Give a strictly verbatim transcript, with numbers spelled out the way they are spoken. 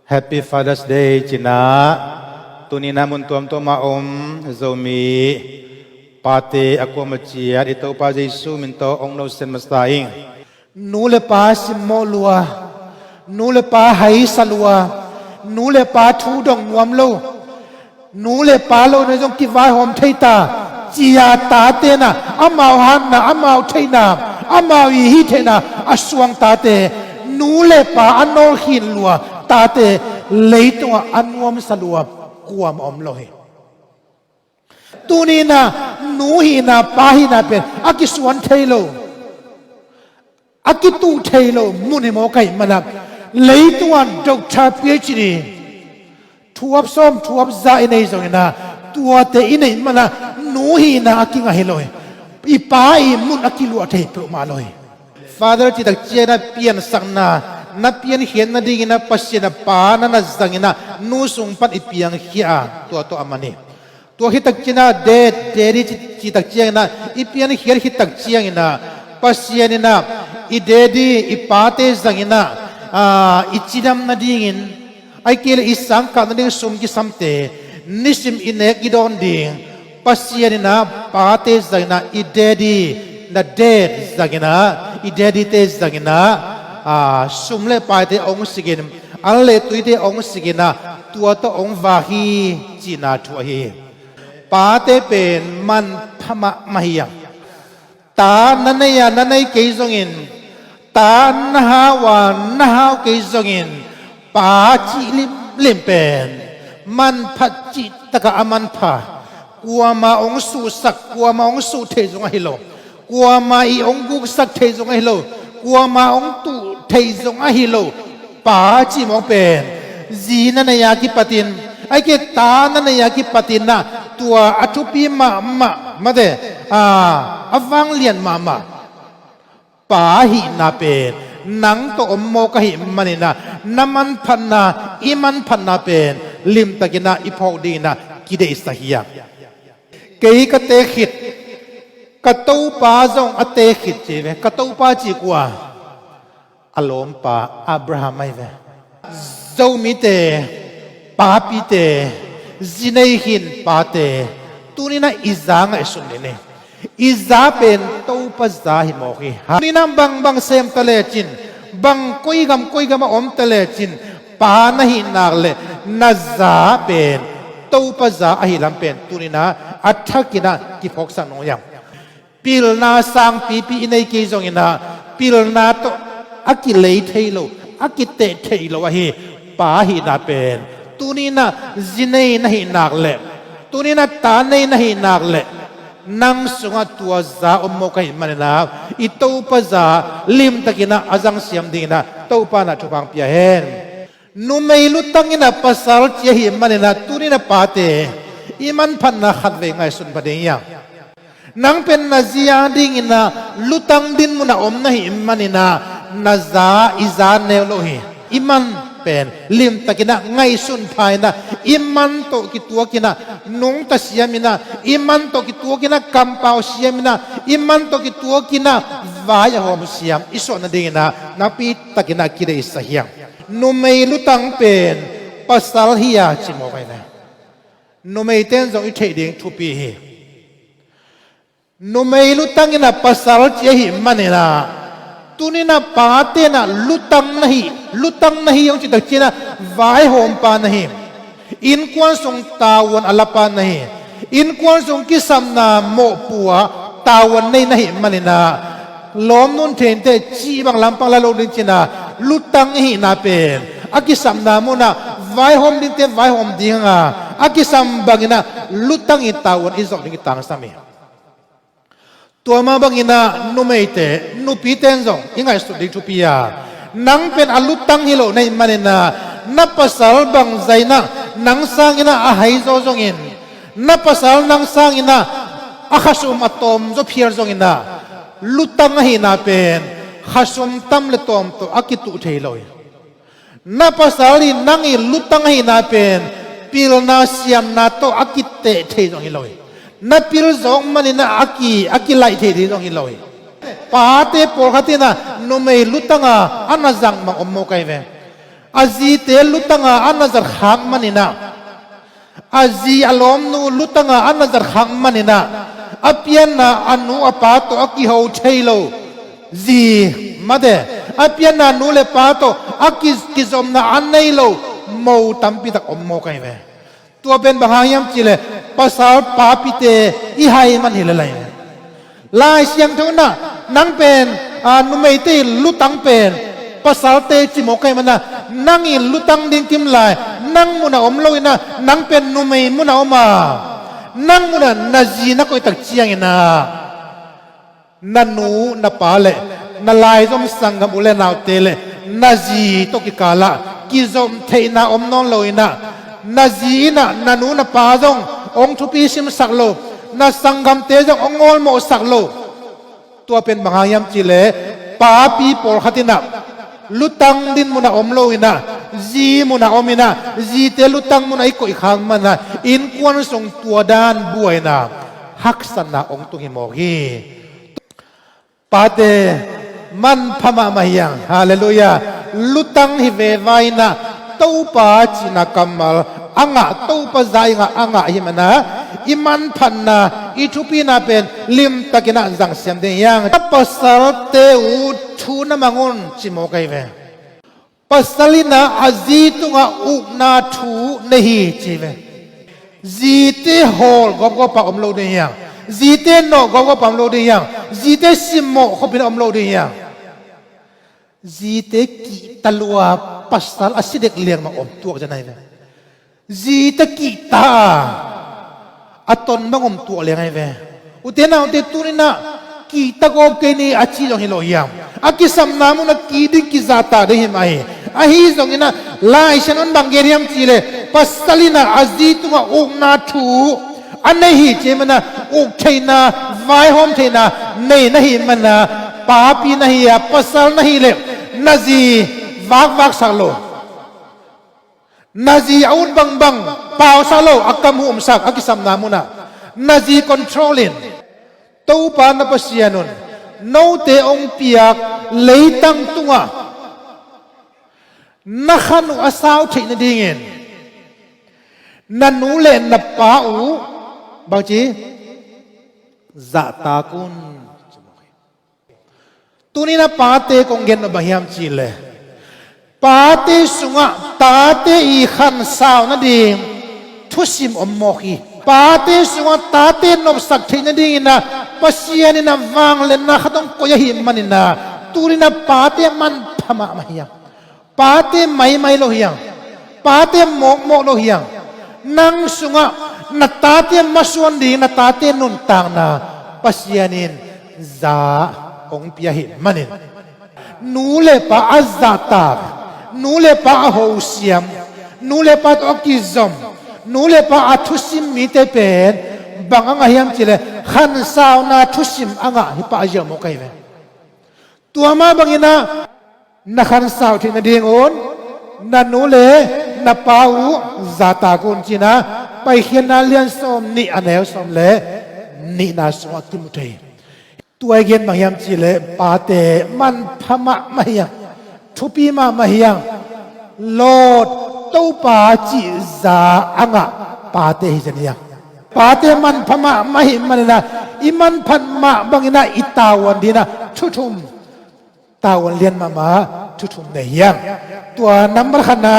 Happy Father's Day cinah, tuni nah mun tuamtuamah om Zomi pate a kuamah ciat i Topa Jesu min tawh ong nosen masa ing. Nu le pa simmawh lua, nu le pa haisa lua, nu le pa thu dong nuam lo, nu le pa lo na zong kivaihawm thei ta, cia tate na, amau hatna, amau theihna, amau i hih theihna a suang tate, nu le pa a nawlkhin lua tate, leitungah a nuamsa lua kuamah om lo hi. Tuni na, nu hihna, pa hihna pen a kisuan thei lo, a kituh thei lo mun hi maw ka hih manah, leitungah doctor, PhD, thuap sawm thuap za i nei zonginah, tuate i neih manah nu hihna a kingah hi lo hi. I pa i mun a kiluah thei peuhmah lo hi. Father cih tak ciangin a piansakna, na piankhiat nadingin a Pasian a pa na na zangin a nu sung pan i piangkhia a, tua tawh a man hi. Tua khit tak ciangin a dad, daddy cih, cih tak ciangin a i piankhiat khit tak ciangin a Pasian in a i daddy, i pate zangin a, aa, i cidam nadingin, ahih kei leh i sangkah nading sum kisamte, nisim i nek i dawn ding, Pasian in a pate zangin a i daddy, na dad zangin a, i daddy-te zangin a, aa, sum le paite ong sikin, an le tuite ong sikin a, tua tawh ong vak hi cihna thu ahi hi. Pate pen manpha mahmah hi a. Ta na nei a, na nei kei zongin, ta na hau a, na hau kei zongin, pa cih limlim pen manpha cih takah a manpha. Kuama ong suhsak, kuama ong suh thei zong ahi lo, kuama i ong guksak thei zong ahi lo, kuama ong tuh thei zong ahi lo. Pa cih mawk pen zi na nei a kipatin, ahih kei leh ta na nei a kipatin a, tua a thupi mahmah, mate, a, a vanglian mahmah. Pa hihna pen nang tawh om mawk ahih manin a, na manphatna, i manphatna pen limtakin a i phawk dingin a kideihsak hi a. Kei ka teel khit, ka Topa zong a teel khit ci ve. Ka Topa cih kua? A lawmpa Abraham ahi ve. Zomite, papite, zi nei khin pate, tuni-in ah i za ngaihsun ni. I za pen Topa za hi mawk hi. Tuni-in ah bangbang sem ta lecin, bang koi gam koi gam ah om ta lecin, pa na hih nak leh na za pen Topa za ahi lam pen tuni-in ah a thakin ah kiphawksak nuam ing. Pilna sangpipi i nei kei zongin ah, pilna tawh a kilei thei lo, a kiteh thei lo ahi pa hihna pen, tuni-in ah zi nei na hih nak leh, tuni-in ah ta nei na hih nak leh, nang sungah tua za om mawk ahih manin ah, i Topa za limtakin ah a zangsiam dingin ah Topa in ah thupha hong pia hen. Numei lutang in ah pasal ci ahih manin ah, tuni-in ah pate, i manphatna khatvei ngaihsun pha ding hi hang. Nang pen na zi a dingin ah lutang dinmun ah om na hih manin ah, na za, i za neu lo hi. I man pen limtakin ah ngaihsun pha-in ah, i man tawh kituakin ah nungta siamin ah, i man tawh kituakin ah kampau siamin ah, i man tawh kituakin ah vai a hawm siam i suah nadingin ah nakpi takin ah kideihsak hi hang. Numei lutang pen pasal hi a ci mawk ahi ve. Numeite in zong i theih ding thupi hi. Numei lutang in ah pasal ci ahih manin ah, tuni-in ah pate in ah lutang na hi, lutang na hi hong cih tak ciangin ah vaihawmpa na hi. Innkuan sung tavuan a lapa na hi. Innkuan sung kisapna mawhpuah tavuan nei na hih manin ah, lawmnu in thei inteh cih bang lampang la lo ding ci-in ah, lutang i hihna pen a kisapna munah vaihawm dingte vaihawm ding hang a, a kisam bangin ah lutang i tavuan i zawh ding i tangsam hi. Tua mah bangin ah numeite, nupite in zong i ngaihsut ding thupi a, nang pen a lutang hi lo na hih manin ah, na pasal bangzah in ah nang sangin ah a haizaw zongin, na pasal nang sangin ah a khasum a tawmzaw phial zongin ah, lutang ahihna pen khasum tam le tawm tawh a kituh thei lo hi. Na pasal in nang i lutang ahihna pen pilna siamna tawh a kiteh thei zong hi lo hi. Na pil zawk manin ah a ki, a kilaih thei ding zong hi lo hi. Pate pawlkhat in ah numei lutang a a na zang bang om mawk ahi ve. A zite lutanga a na zat khak maninah, a zi a lawmnu lutanga a na zat khak maninah, a pianna a nu a pa tawh a kiho thei lo zi, mate, a pianna nu le pa tawh a ki- kizomna a nei lo mo tampi tak om mawk ahi ve. Tua pen bang hang hiam cihleh, pasal papite i hai man hi lel ahi. Lai Siangtho inah nang pen, a, numeite i lutang pen pasalte ci mawk ahi manah, nang i lutang ding kimlai nang munah om lo inah, nang pen numei munah om a, nang munah na zi na koihtak cianginah, na nu na pa le na laizom sanggam u le naute le na zi tawh kikalah kizom theihna om nawn lo inah, na zi inah na nu na pa zong hong thupi simsak lo, na sanggamte zong hong awlmawhsak lo. Tua pen bang hang hiam cihleh, papi pawlkhat inah lutang din munah om lo inah, zi munah om inah, zite lutang munah i koih khak manah innkuan sung tua dan buaina, haksatna hong tung hi mawk hi. Pate manpha mahmah hi hang. Halleluiah. Lutang hi veva inah, Topa cihna kammal a ngah, Topa za i ngah a ngah hi manah, i manphatna, i thupina pen limtakinah zangsiam ding hi hang. A pasalte uh thu na mang un ci mawk ahi ve. Pasal inah a zi tungah ukna thu nei hi ci ve. Zite hawl gawpgawp a om lo ding hi hang. Zite nawh gawpgawp a om lo ding hi hang. Zite simmawh khopin a om lo ding hi hang. Zite kihta lua pasal a si dek liang mah om tuak zia ahi ve. Zite kihta a, a ton bang om tuak liang ahi ve. Ute naute, tuninah kihta gawp kei ni a ci zong hi lo hiam? A kisapna munah kih ding, kizahtak ding hi mah hi. Ahi zonginah Lai Siangtho in bang gen hiam cihleh, pasal inah a zi tungah ukna thu a nei hi ci manah, uk theihna, vaihawm theihna nei na hi manah, papi na hi a, pasal na hileh na zi vakvaksak lo. Na zi a ut bangbang pausak lo, a kam humsak a kisapna munah. Na zi control in, Topa na Pasian un note hong piak leitang tungah na khan uh a sau theih nadingin na nu le na pa uh bangci zahtak un. Tuninah pate kong gen nop bang hiam cihleh, pate sungah tate i khansau nading thusim om mawk hi. Pate sungah tate nopsak theih nadinginah Pasian inah vangliatna khat hong koih ahih maninah, tuninah pate manpha mahmah hi hang. Pate maimai lo hi hang. Pate mawkmawk lo hi hang. Nang sungah na tate masuan ding, na tate nuntakna Pasian in za hong pia ahih manin, nu le pa a zahtak, nu le pa a hosiam, nu le pa tawh a kizom, nu le pa a thusim mite pen bang a ngah hiam cihleh, khansauna thusim a ngah hi pah ziau mawk ahi ve. Tua mah banginah na khansau theih nadingun na nu le na pa uh zahtak un cinah, Paikhiatna lian sawm nih a neu sawm le nihna sungah kimu thei. Tua i gen bang hiam cihleh, pate manpha mahmah hi hang. Thupi mahmah hi hang. Lot, Topa cih za a ngah pate hi zen hi hang. Pate manpha mahmah hi maninah, i manphat mah banginah i tavuan dinah thu thum, tavuan lian mahmah thu thum nei hi hang. Tua nambat khatna,